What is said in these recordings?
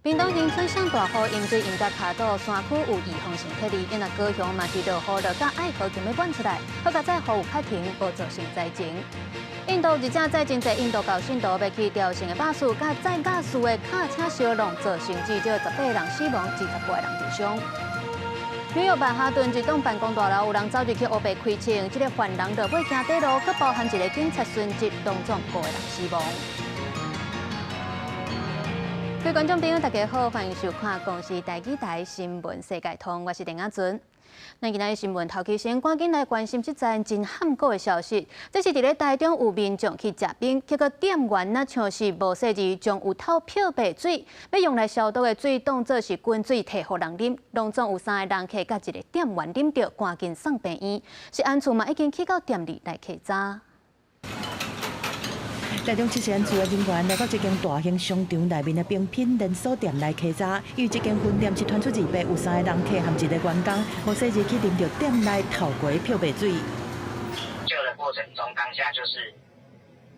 屏東恆春上大雨，淹水淹甲跤肚，山區有預防性撤離，因為高雄嘛是落雨落甲愛河強欲滿出來，好佳哉雨有較停，無造成災情。印度一架載真濟印度教信徒欲去朝聖的巴士，佮載瓦斯的卡車相撞，造成至少18個人死亡，20多個人受傷。紐約曼哈頓一棟辦公大樓有人走入去烏白開槍，這个犯人落尾行短路，閣包含一个警察殉職，攏總五个人死亡。各位觀眾朋友，大家好，歡迎收看公視台語台新聞世界通，我是鄧亞尊。咱今仔日新聞頭起先，趕緊來關心這則真罕過的消息。這是佇咧台中有民眾去食冰，結果店員若像是無細膩，將有透漂白水欲用來消毒的水當做是滾水提予人啉，攏總有三个人客佮一个店員啉著，趕緊送病院。食安處嘛已經去到店裡來稽查。台中食安處的人員來到這間大型商場內面的冰品連鎖店來稽查，因為這間分店是傳出二八有三個人客和一個員工，無細膩去啉著店內透過漂白水。救的過程中，當下就是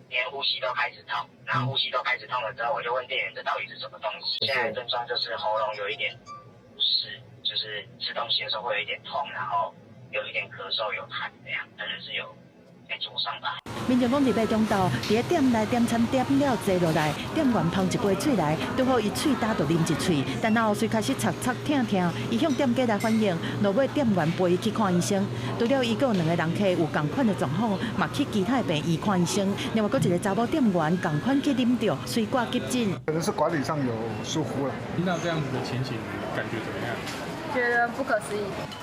連呼吸都開始痛，然後呼吸都開始痛了之後，我就問店員：這到底是什麼東西？現在症狀就是喉嚨有一點不適，就是吃東西的時候會有一點痛，然後有一點咳嗽、有痰這樣，可能是有被灼傷吧。民眾講，二八中晝，佇咧店內點餐點了坐落來，店員捧一杯水來，拄好伊喙焦就啉一喙，然後隨開始插插疼疼，伊向店家來反映，落尾店員陪伊去看醫生。除了伊，閣有兩個人客有仝款的狀況，嘛去其他的病院看醫生。另外，閣一個查某店員仝款去啉著，隨掛急診。可能是管理上有疏忽了。聽到這樣子的情形，感覺怎麼樣？覺得不可思議。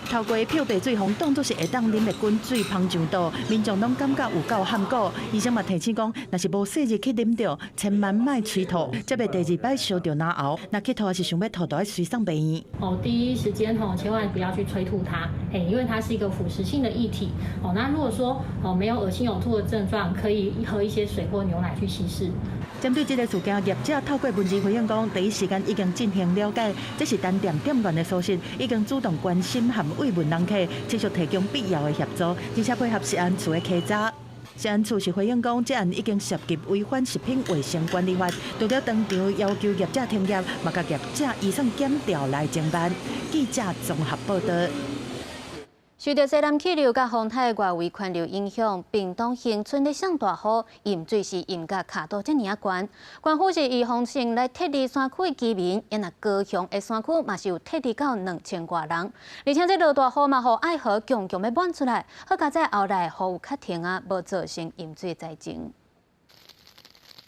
透過漂白水，予當作是會當啉的滾水捧上桌，民眾攏感覺有夠罕過。醫生嘛提醒講，若是無細膩去啉著，千萬莫催吐，才袂第二擺燒著嚨喉。若去吐抑是想欲吐，著愛隨送病院。哦，第一時間吼，千萬不要去催吐它，嘿，因為它是一個腐蝕性的液體。哦，那如果說哦沒有噁心嘔吐的症狀，可以喝一些水或牛奶去稀釋。針對這个事件，業者透過文字回應講，第一時間已經進行了解，這是單店店員的疏失，已經主動關心和慰問人客，持續提供必要的協助，而且配合食安處的稽查。食安處是回應講，這案已經涉及違反食品衛生管理法，除了當場要求業者停業，嘛共業者移送檢調來偵辦。記者綜合報道。受著西南氣流佮風颱外圍環流影響，屏東恆春咧上大雨，淹水是淹甲跤肚遮爾仔懸。縣府是預防性來撤離山區的居民，若高雄的山區嘛是有撤離到2000外人。而且這落大雨嘛，予愛河強強欲滿出來，好佳哉後來雨有較停啊，無造成淹水災情。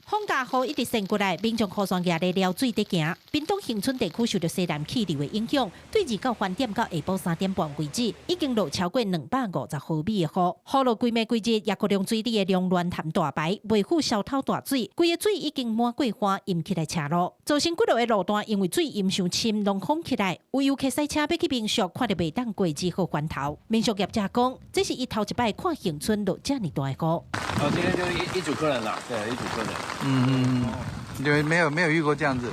風夾雨一直滲過來，民眾雨傘舉咧撩水佇行。屏東恆春地區受著西南氣流的影響，對二到翻點到下晡3點半為止，已經落超過250毫米的雨。雨落規暝規日，也閣讓水里的龍巒潭大排，維護消透大水，規个水已經滿過岸，淹起來車路，造成幾落个路段因為水淹傷深，攏封起來。有遊客駛車欲去民宿，看著袂當過，只好翻頭。民宿業者講，這是伊頭一擺看恆春落遮爾大的雨。哦，今天就一組客人啦，對，一組客人。嗯嗯，因為沒有遇過這樣子。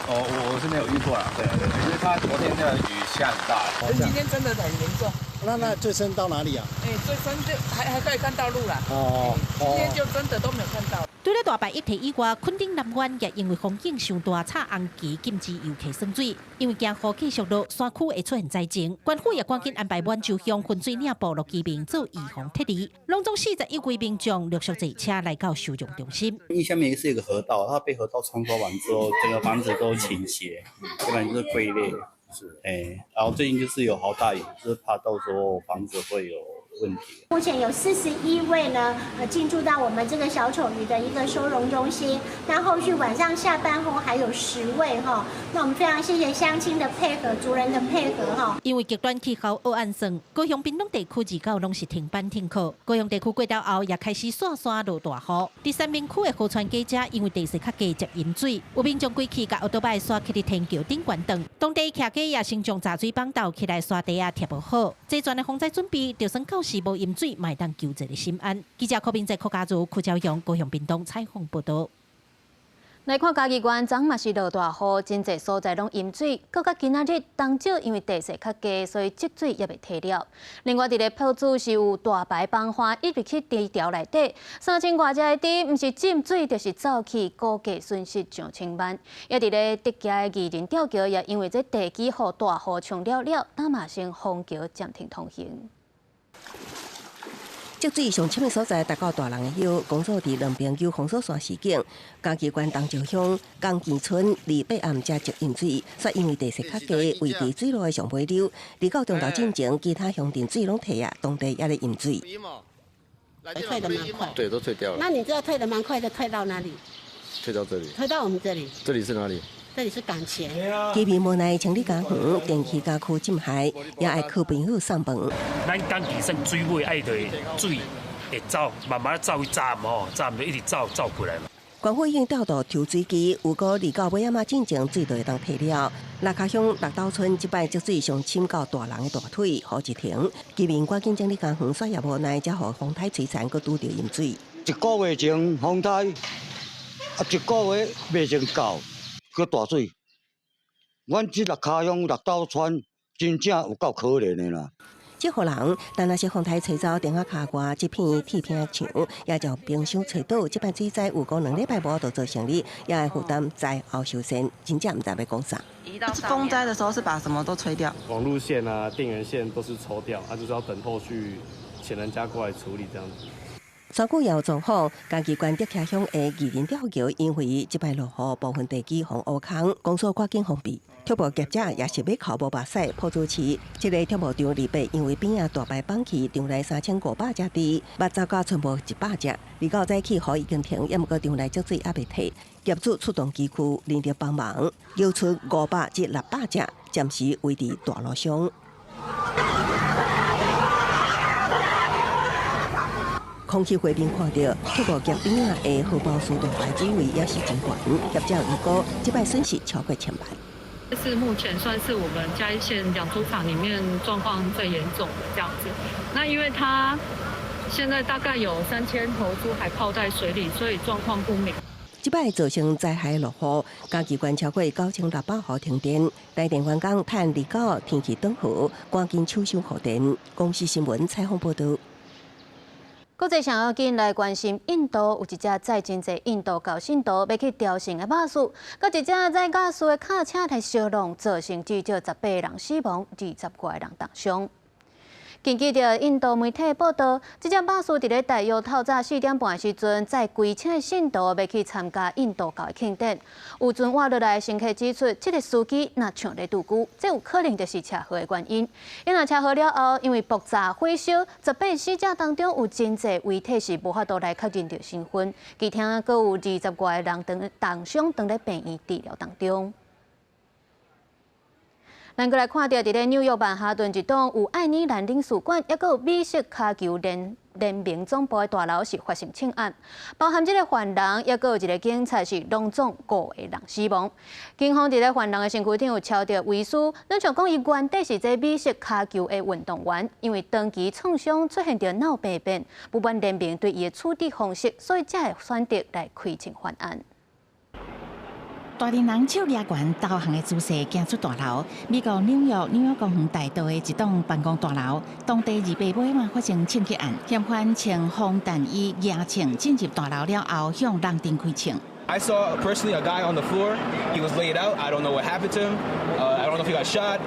哦，我是沒有遇過啦，對對，因為他昨天的雨下很大。今天真的很嚴重。那最深到哪裡啊？哎，最深就還可以看到路啦。哦。今天就真的都沒有看到。除了大排一提以外，墾丁南灣也因為風景傷大，插紅旗禁止遊客耍水，因為驚雨繼續落，山區會出現災情。縣府也趕緊安排滿洲鄉分水嶺部落居民做預防撤離，攏總41位民眾陸續坐車來到收容中心。因為下面是一個河道，它被河道沖刷完之後，整個房子都傾斜，基本上就是龜裂。是，哎，然後最近就是有好大雨，就是怕到時候房子會有問題。目前有41位呢，進駐到我們這個小丑魚的一個收容中心。那後續晚上下班後還有10位哈。那我們非常謝謝鄉親的配合，族人的配合哈。因為極端氣候惡按算，高雄屏東地區二九攏是停班停課。高雄地區過了後也開始紲紲落大雨。佇三民區的河川街遮，因為地勢較低，接淹水，有民眾規氣共歐多擺徙去佇天橋頂懸擋。當地徛家也先將雜水板鬥起來，沙地仔貼無好。齊全的防災準備，就算到時無淹水，嘛會當求一個心安。記者柯明哲、柯家如、柯昭陽、高雄屏東採訪報道。來看嘉義縣，昨嘛是落大雨，真濟所在攏淹水。閣到今仔日，東石因為地勢較低，所以積水猶未退了。另外，佇咧朴子是有大排崩岸一直去低潮內底，三千外隻的豬，毋是浸水就是走去，估計損失上千萬。也佇咧竹崎的漁人吊橋，也因為這地基予大雨沖了了，今嘛先封橋暫停通行。積水上深的所在，達到大人的腰。工作佇兩邊有封鎖線示警。嘉義縣東石鄉江墘村二八暗才積淹水，煞因為地勢較低，位佇水路的上尾溜。二九中晝進前，其他鄉鎮水攏退啊，當地猶咧淹水。退得蠻快。對，都退掉了。那你知道退得蠻快的，退到哪裡？退到這裡。退到我們這裡。這裡是哪裡？這裡是港前。居民無奈清理家園，電器家具浸害，也愛靠朋友送飯。咱港墘算水尾愛著水會走，慢慢走去閘吼，閘就一直走走過來嘛。縣府已經調度抽水機，預估二九尾仔仔進前水就會當退了。蚋卡鄉六斗村這擺積水上深到大人的大腿，雨一停，居民趕緊整理家園，煞也無奈，才予風颱摧殘，閣拄著淹水。一個月前風颱，啊一個月未曾到，閣大水。阮這蚋卡鄉六斗村真正有夠可憐的啦。這予人，但若是風颱吹走電仔跤外這片鐵片牆，也將冰箱吹倒。這擺水災有講2禮拜無法度做生意，也會負擔災後修繕，真正毋知欲講啥。風災的時候是把什麼都吹掉？網路線啊、電源線都是抽掉，啊，就是要等後續請人家過來處理這樣子。山區也有狀況，嘉義縣竹崎鄉的漁人吊橋，因為這擺落雨，部分地基予挖空，公所趕緊封閉。畜牧業者也是欲哭無目屎。朴子市這个畜牧場二八，因為邊仔大排崩去，場內3500隻豬，肉走到賰無100隻。二九早起雨已經停，猶毋過場內積水猶未退，業主出動機具人力幫忙，救出500至600隻，暫時維持大路上。空氣畫面看著，畜牧業邊仔的荷包樹大排水位也是真懸，業者預估這擺損失超過千萬。這是目前算是我們嘉義縣養豬場裡面狀況最嚴重的這樣子。那因為它現在大概有3000頭豬還泡在水裡，所以狀況不明。這擺造成災害落雨，嘉義縣超過9600戶停電，台電員工趁二九天氣轉好，趕緊搶修護電。公視新聞採訪報導。國際上要緊來關心，印度有一隻載真濟印度教信徒欲去朝聖的巴士，佮一隻載家私的卡車來相撞，造成至少18個人死亡，20外個人重傷。根據著印度媒體報道，這隻巴士佇咧大約透早4點半的時陣，載規車信徒欲去參加印度教的慶典。有船倚落來的乘客指出，這个司機若像咧揬龜，這有可能就是車禍的原因。因為車禍了後，因為爆炸火燒，18死者當中有真濟遺體是無法度來確認著身份，其他閣有20外個人當重傷，當咧病院治療當中。咱閣來看著佇咧紐約曼哈頓一棟有愛爾蘭領事館，抑閣有美式跤球聯盟總部的大樓是發生槍案，包含這个犯人，抑閣有一个警察是攏總五个人死亡。警方佇咧犯人的身軀頂有抄著遺書，攏像講伊原底是這美式跤球的運動員，因為長期創傷出現著腦病變，不滿聯盟對伊的處置方式，所以才會選擇來開槍犯案。大陣人手掠懸投降的姿勢行出大樓。美國紐約紐約公園大道的一棟辦公大樓，當地28尾嘛發生槍擊案，嫌犯穿防彈衣、舉槍進入大樓了後，向人陣開槍。 I saw personally a guy on the floor. He was laid out. I don't know what happened to him. I don't know if he got shot.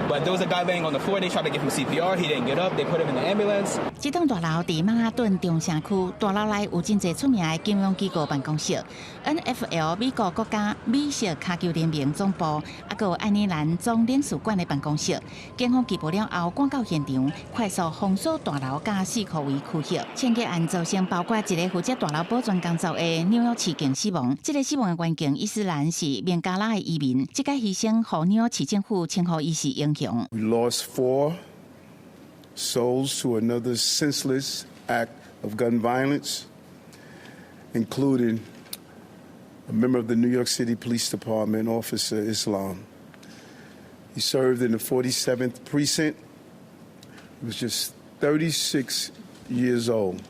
But there was a guy laying on the floor. They tried to give him CPR. He didn't get up. They put him in the ambulance. 這棟大樓佇曼哈頓中城區，大樓內有真濟出名的金融機構辦公室，NFL 美國國家美式跤球聯盟總部，抑閣有愛爾蘭總領事館的辦公室。警方接報了後，趕到現場，快速封鎖大樓佮四箍圍區域。槍擊案造成包括一個負責大樓保全工作的紐約市警死亡。這个死亡的員警伊斯蘭是孟加拉的移民，這個犧牲予紐約市政府稱呼伊是英雄。 We lost four souls to another senseless act of gun violence, including a member of the New York City Police Department, Officer Islam. He served in the 47th Precinct. He was just 36 years old.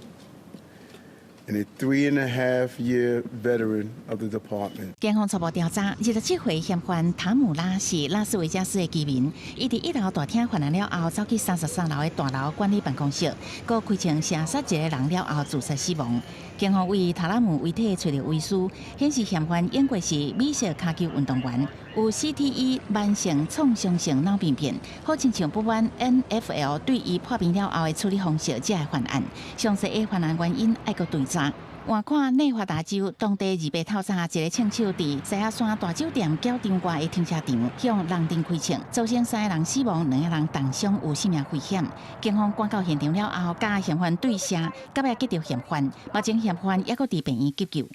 And a 3.5-year veteran of the department. 警方初步調查，27歲嫌犯塔姆拉是拉斯維加斯的居民。伊佇1樓大廳犯案了後，走去33樓的大樓管理辦公室，閣開槍射殺一个人了後自殺死亡。警方為塔拉姆遺體揣著遺書，顯示嫌犯英國是美式跤球運動員，有 CTE 慢性創傷性腦病變，好親像不滿 NFL 對伊破病了後的處理方式，才會犯案。詳細的犯案原因愛閣追查。換看內華達州當地2八透早，一个槍手佇西雅山大酒店攪場外的停車場向人陣開槍，造成三个人死亡，兩个人重傷，有性命危險。警方趕到現場了後，共嫌犯對射，到尾擊著嫌犯，目前嫌犯猶閣佇病院急救。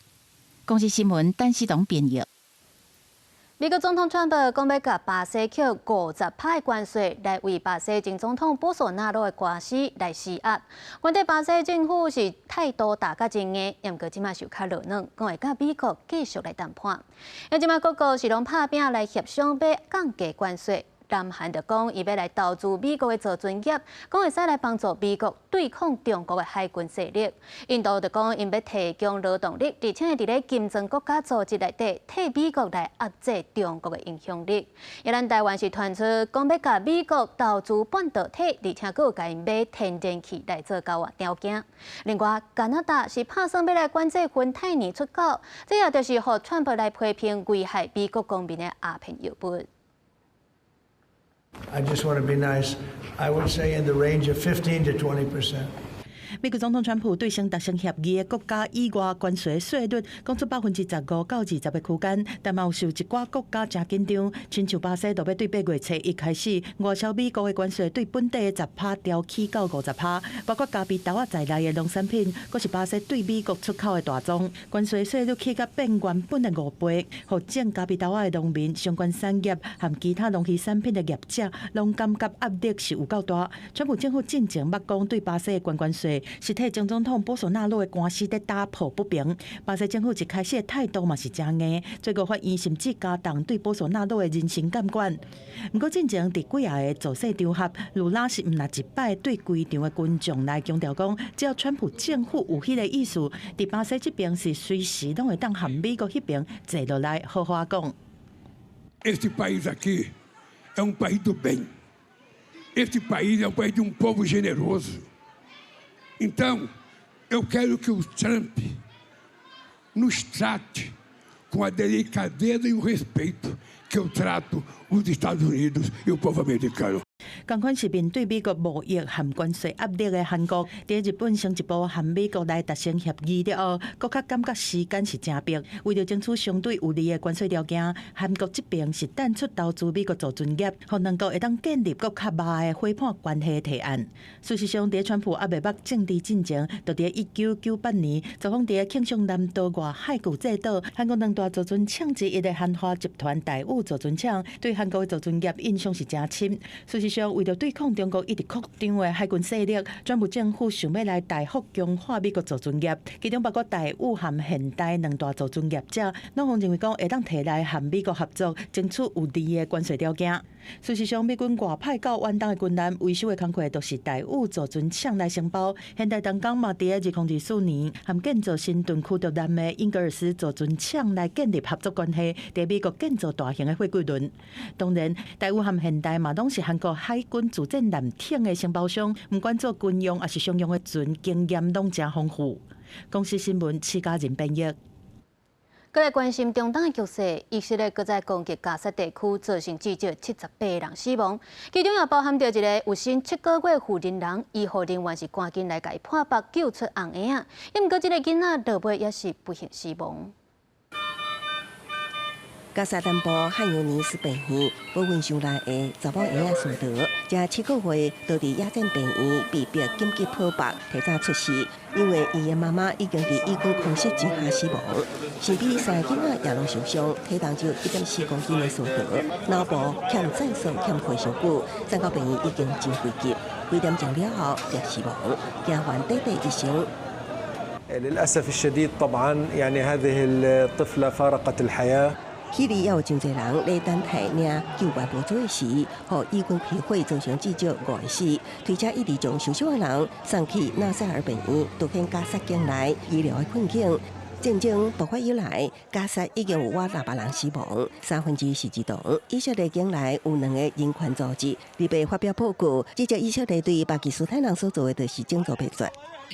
公視新聞陳思東編譯。美國總統川普講欲共巴西扣50%的關稅，來為巴西前總統波索納羅的官司來施壓。原底巴西政府是態度打甲真硬，毋過這馬是較落軟，講會佮美國繼續來談判。啊，這馬各國是攏拍拚來協商，欲降低關稅。南韓就講，伊欲來投資美國的造船業，講會使來幫助美國對抗中國的海軍勢力。印度就講，𪜶欲提供勞動力，而且會佇咧金磚國家組織內底替美國來壓制中國的影響力。而咱台灣是傳出講欲共美國投資半導體，而且閣有共𪜶買天然氣來做交換條件。另外，加拿大是拍算欲來管制芬太尼出口，這也就是予川普來批評危害美國公民的鴉片藥物。 I just want to be nice. I would say in the range of 15 to 20%. 美國總統川普對先達成協議的國家以外關稅稅率講出15%到20%的區間，但嘛有受一寡國家誠緊張，親像巴西就欲對8月初1開始，外銷美國的關稅對本地的10趴調起到50趴，包括咖啡豆仔在內的農產品，閣是巴西對美國出口的大宗。關稅稅率起甲變原本的5倍，予種咖啡豆仔的農民、相關產業和其他農漁產品的業者，攏感覺壓力是有夠大。川普政府進前捌講對巴西的高關稅，是替前總統波索納羅的官司佇打抱不平。巴西政府一開始的態度嘛是誠硬，最高法院甚至加重對波索納羅的人身監管。毋過進前佇幾仔个造勢場合，盧拉是毋但一擺對規場的群眾來強調講，只要川普政府有彼个意思，佇巴西這邊是隨時攏會當和美國彼邊坐落來好好講。 Este país aqui é um país do bem. Este país é um país de um povo generoso. Então, eu quero que o Trump nos trate com a delicadeza e o respeito que eu trato os Estados Unidos e o povo americano. 仝款是面對美國貿易和關稅壓力的韓國，佇日本先一步和美國來達成協議了後，閣較感覺時間是誠迫。為著爭取相對有利的關稅條件，韓國這邊是淡出投資美國造船業，予兩國會當建立閣較密的夥伴關係提案。事實上，佇川普猶未捌政治進前，就佇1998年，造訪佇慶尚南道外海巨濟島，韓國兩大造船廠之一的韓華集團大宇造船廠，對韓國的造船業印象是誠深。事實上，為著對抗中國一直擴張的海軍勢力，川普政府想欲來大幅強化美國造船業，其中包括大宇和現代兩大造船業者，攏予認為講會當提來和美國合作，爭取有利的關稅條件。事實上，美軍外派到遠東的軍艦維修的工課，都是大宇造船廠來承包。現代同工嘛，佇2024年和建造新盾驅逐艦的英格爾斯造船廠來建立合作關係，佇美國建造大型的貨櫃輪。當然，大宇和現代嘛，攏是韓國海軍自戰艦艇的承包商，毋管做軍用抑是商用的船，經驗攏誠豐富。公視新聞，施嘉仁編譯。閣來關心中東的局勢，以色列閣再攻擊加薩地區，造成至少78人死亡，其中也包含著一个有身7個月婦妊人，醫護人員是趕緊來共伊破腹救出紅嬰仔，毋過這个囡仔落尾也是不幸死亡。加薩南部漢尤尼斯病院保溫箱內的查某嬰仔蘇德，才7個月，就佇野戰病院被迫緊急剖腹提早出世，因為伊的媽媽已經佇以軍空襲之下死亡。身邊三个囡仔也攏受傷，體重只有1.4公斤的蘇德，腦部欠讚素欠血傷久，送到病院已經真危急，幾點鐘了後才死亡，驚煩短短一生。 للأسف الشديد طبعا يعني هذه الطفلة فارقت الحياة. 去年也有真濟人咧等待領救援物資時，予以軍開火造成至少五個死，推車一直將受傷的人送去納賽爾病院，凸顯加薩境內醫療的困境。戰爭爆發以來，加薩已經有倚600人死亡，2/3是兒童。以色列境內有兩個人權組織，禮拜發表報告，指責以色列對巴基斯坦人所做的就是種族滅絕。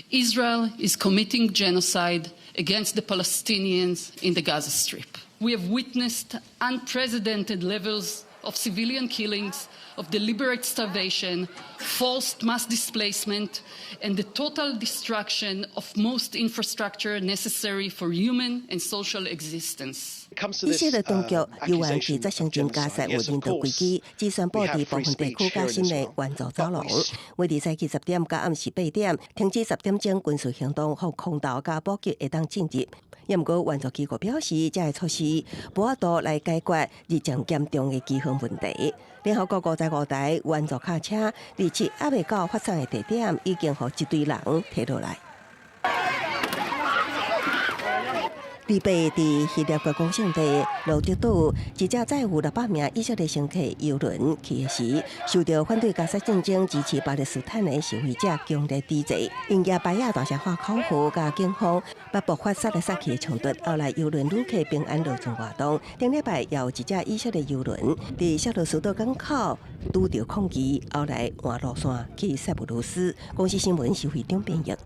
Israel is committing genocide against the Palestinians in the Gaza Strip. We have witnessed unprecedented levels of civilian killings, of deliberate starvation, forced mass displacement, and the total destruction of most infrastructure necessary for human and social existence. 以色列當局猶原拒絕承認加薩有人道危機，只宣布佇部分地區加新的援助走廊。維持早起10點到暗時8點，停止10點鐘軍事行動，予空投佮補給會當進入。也毋過援助機構表示，這个措施無法度來解決日漸嚴重的饑荒問題。聯合國55台援助卡車，而且猶未到發送的地點，已經予一堆人提落來。禮拜佇希臘觀光勝地羅德島，一隻載有600名以色列乘客郵輪去的時，受到反對加薩戰爭、支持巴勒斯坦的示威者強烈抵制，𪜶舉牌仔大聲喊口號，佮警方欲爆發殺來殺去的衝突。後來郵輪旅客平安落船活動。頂禮拜也有一隻以色列郵輪佇塞浦路斯島港口拄著抗議，後來換路線去塞浦路斯。公視新聞徐惠中編譯。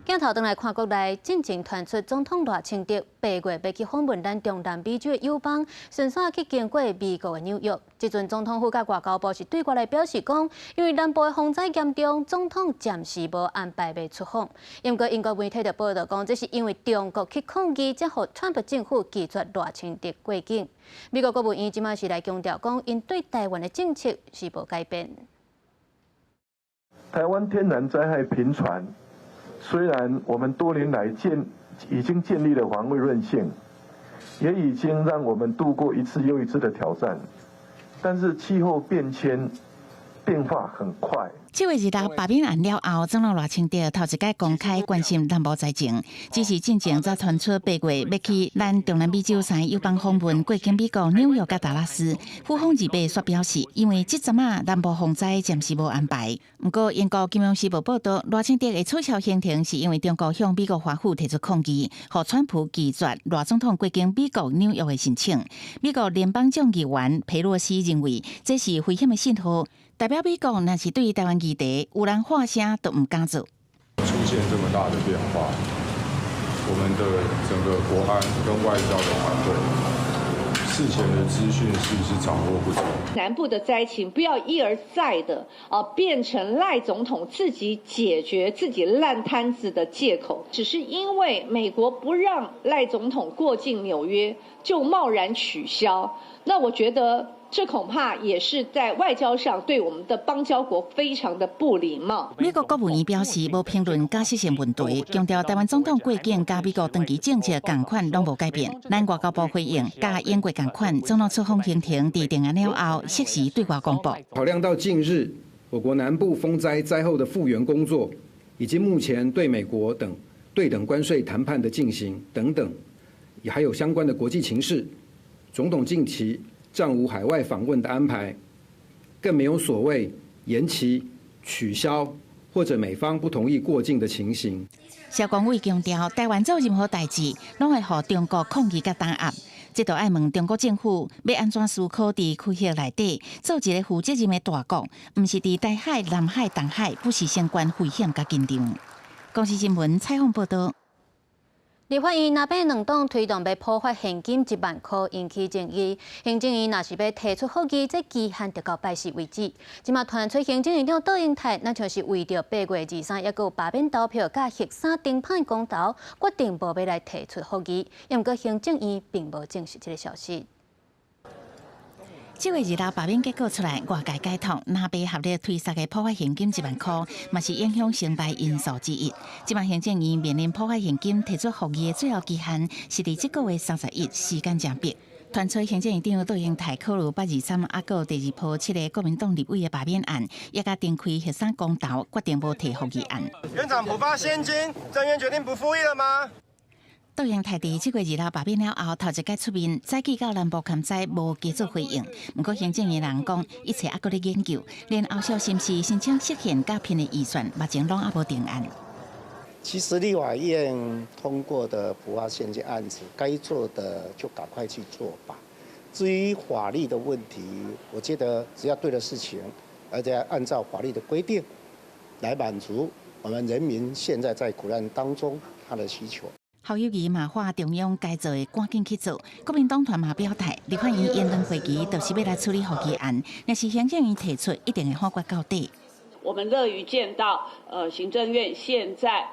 鏡頭轉來看國內，進前傳出總統賴清德8月欲去訪問咱中南美洲的友邦，順紲去經過美國的紐約。這陣總統府佮外交部是對外來表示講，因為南部的風災嚴重，總統暫時無安排欲出訪。毋過英國媒體就報導講，這是因為中國去抗議，才予川普政府拒絕賴清德過境。美國國務院這馬是來強調講，𪜶對台灣的政策是無改變。台灣天然災害頻傳。雖然我們多年來已經建立了防衛韌性，也已經讓我們度過一次又一次的挑戰，但是氣候變遷變化很快。7月26罷免案了後，總統賴清德頭一擺公開關心南部災情，只是進前才傳出8月欲去咱中南美洲三个友邦訪問，過境美國紐約佮達拉斯。府方2八煞表示，因為這陣仔南部風災暫時無安排。毋過英國金融時報報導，賴清德會取消行程，是因為中國向美國華府提出抗議，予川普拒絕賴總統過境美國紐約的申請。美國聯邦眾議員裴洛西認為，這是危險的信號。代表美國，若是對台灣議題有人喊聲都毋敢做。出現這麼大的變化，我們的整個國安跟外交的團隊，事前的資訊是不是掌握不足？南部的災情不要一而再的啊變成賴總統自己解決自己爛攤子的借口，只是因為美國不讓賴總統過境紐約，就貿然取消。那我覺得，這恐怕也是在外交上對我們的邦交國非常的不禮貌。美國國務院表示無評論假設性問題，強調台灣總統過境佮美國長期政策仝款攏無改變。咱外交部回應，佮英國仝款，總統出訪行程佇定案了後，適時對外公布。考量到近日我國南部風災災後的復原工作，以及目前對美國等對等關稅談判的進行等等，也還有相關的國際情勢，總統近期暫無海外訪問的安排，更沒有所謂延期、取消或者美方不同意過境的情形。蕭光偉強調，台灣做任何代誌，攏會予中國抗議佮打壓。這就愛問中國政府欲按怎思考，佇區域內底做一个負責任的大國，毋是佇台海、南海、東海，不時升懸危險佮緊張。公視新聞採訪報導。立法院若欲兩黨推動欲普發現金1萬箍，引起爭議。行政院若是欲提出覆議，這期限著到拜四為止。這馬傳出行政院長杜英泰，若像是為著8月23猶閣有罷免投票佮核三停產公投，決定無欲來提出覆議。毋過行政院並無證實這个消息。7月26罷免結果出來，外界解讀，藍白合力推捒的普發現金1萬箍，嘛是影響成敗因素之一。這馬行政院面臨普發現金提出覆議的最後期限，是佇這個月31，時間誠迫。傳出行政院長杜英泰考慮823猶閣第二波七个國民黨立委的罷免案，也佮重開核三公投，決定無提覆議案。院長普發現金，政院決定不覆議了嗎？卓榮泰佇這月2號罷免了後，頭一擺出面，早起到南部勘災無加做回應。毋過行政院人講，一切猶閣咧研究，連後續是毋是申請釋憲佮編的預算，目前攏猶無定案。其實立法院通過的普發現金案子，該做的就趕快去做吧。至於法律的問題，我覺得只要對的事情，而且按照法律的規定來滿足我們人民現在在苦難當中他的需求。侯友宜嘛喊中央該做的趕緊去做，國民黨團嘛表態，立法院延長會期就是欲來處理予議案，若是行政院提出，一定會否決到底。我們樂於見到，行政院現在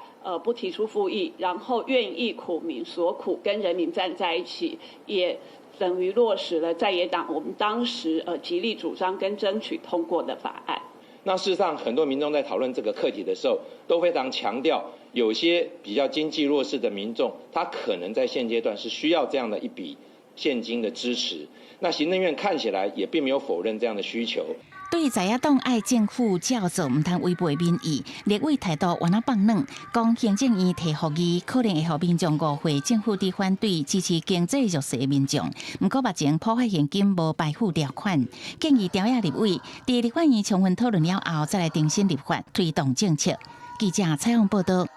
不提出覆議，然後願意苦民所苦，跟人民站在一起，也等於落實了在野黨我們當時極力主張跟爭取通過的法案。那事實上，很多民眾在討論這個課題的時候，都非常強調，有些比較經濟弱勢的民眾，他可能在現階段是需要這樣的一筆現金的支持。那行政院看起來也並沒有否認這樣的需求。對在野黨愛政府照做，毋通違背民意，立委態度猶若放軟，講行政院提予議，可能會予民眾誤會政府佇反對支持經濟弱勢的民眾。毋過目前普發現金無排富條款，建議朝野立委佇立法院充分討論了後，再來重新立法推動政策。記者採訪報道。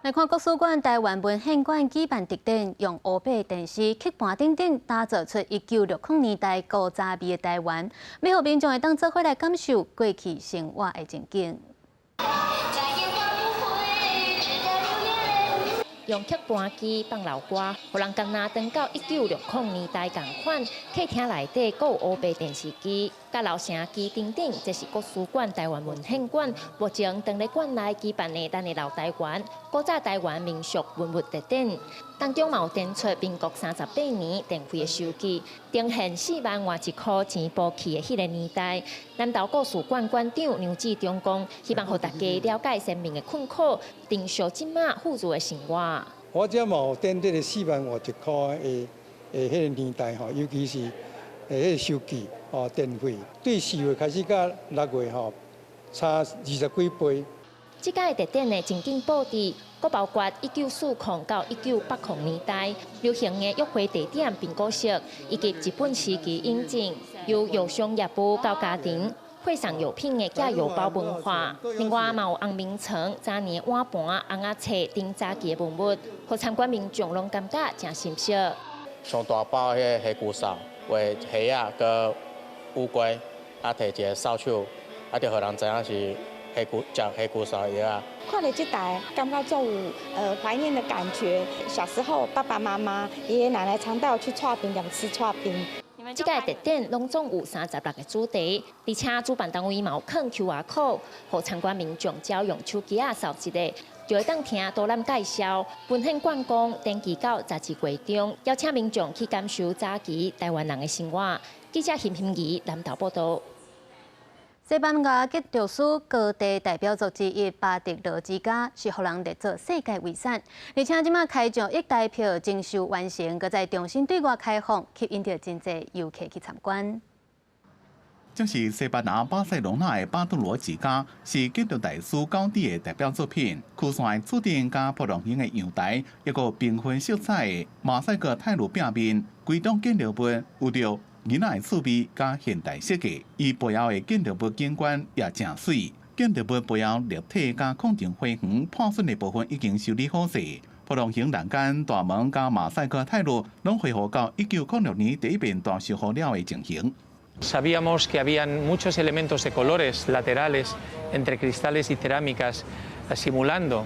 來看國史館臺灣文獻館舉辦特展，用烏白電視曲盤等等，打造出1960年代古早味的臺灣，欲予民眾會當做伙來感受過去生活的情景。用曲盤機放老歌，予人敢若轉到1960年代仝款。客廳內底閣有烏白電視機、佮留聲機等等，這是國史館臺灣文獻館目前佇咧館內舉辦的咱的老臺灣、古早臺灣民俗文物特展，當中嘛有展出民國38年電費的收據，呈現4萬外一箍錢簿去的彼个年代。南投故事館館長梁志忠講，希望予大家了解先民的困苦，珍惜這馬富足的生活。我這嘛有展這个四萬外一箍的彼个年代吼，尤其是彼个收據哦，電費對4月開始到6月吼，差20幾倍。這擺特展的情景布置，閣包括1940到1980年代流行的約會地點蘋果色，以及日本時期引進由藥商業務到家庭會送藥品的寄藥包文化。另外嘛有紅眠床、早年碗盤、尪仔冊等早期的文物，予參觀民眾攏感覺誠新鮮。上大包彼个蝦蠱掃，畫蝦仔佮烏龜，啊，提一个掃帚，啊，就予人知影是蝦蠱食蝦蠱掃藥仔。看著這台，感覺足有懷念的感覺。小時候爸爸媽媽、爺爺奶奶常帶我去剉冰店吃剉冰。這擺特展攏總有36個主題，而且主辦單位嘛有囥 QR code，予參觀民眾只要用手機仔掃一下，就會當聽導覽介紹。文獻館講，展期到12月中，邀請民眾去感受早期臺灣人的生活。記者邢欣怡南投報道。西班牙建築師高第代表作之一《巴特羅之家》是予人列做世界遺產，而且這馬開上億台票整修完成，閣再重新對外開放，吸引著真濟遊客去參觀。這是西班牙巴塞隆納的巴特羅之家，是建築大師高第的代表作品。曲線的柱頂佮波浪形的陽台，一個繽紛色彩的馬賽克泰魯壁面，規棟建築物有著囡仔的趣味佮現代設計，伊背後的建築物景觀也誠媠。建築物背後立體佮空中花園破損的部分已經修理好勢。波浪形欄杆、大門佮馬賽克泰魯，攏恢復到1906年第一遍大修好了的情形。 Sabíamos que habían muchos elementos de colores laterales entre cristales y cerámicas simulando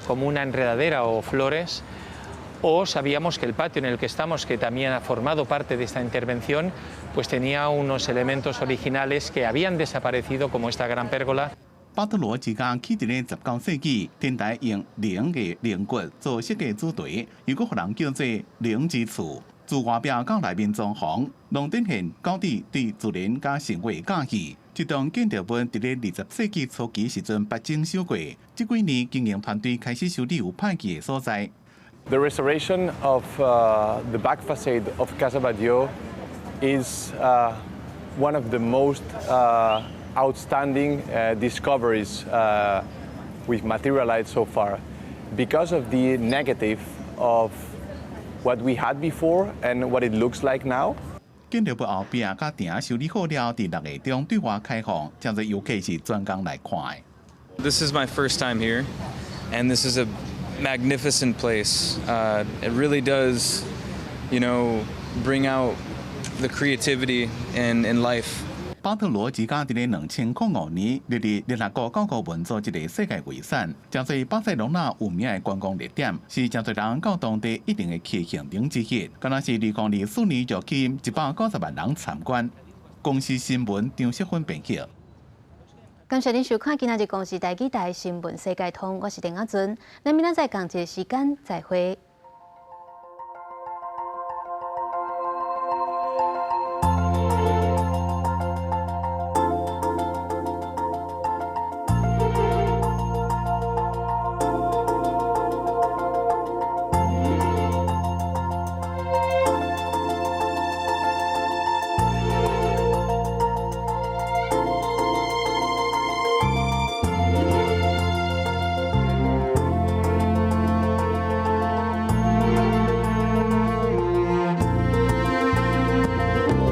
como una enredadera o flores, o sabíamos que el patio en el que estamos, que también ha formado parte de esta intervención, pues tenía unos elementos originales que habían desaparecido, como esta gran pérgola. 巴特羅之家起佇咧19世紀，天台用龍的龍骨做設計主題，又閣予人叫做龍之厝。自外壁到內面裝潢，攏展現高第對自然佮生活的佮意。這棟建築物佇咧20世紀初期時陣捌整修過，這幾年經營團隊開始修理有歹去的所在。 The restoration of the back facade of Casa Batlló is one of the most outstanding discoveries we've materialized so far because of the negative of what we had before and what it looks like now. 建築物後壁佮埕修理好了，佇6月中對外開放，誠濟遊客是專工來看的。 This is my first time here, and this is a magnificent place. It really does bring out the creativity in life. 巴特羅之家佇咧2005年列入聯合國教科文組織的世界遺產，誠濟巴塞隆納有名的觀光熱點，是誠濟人到當地一定會去行程之一。敢若是2024年就吸引190萬人參觀。公視新聞張淑芬編輯。感謝您收看今仔日公視台語台新聞世界通，我是鄧阿尊，咱明仔載仝一个時間再會。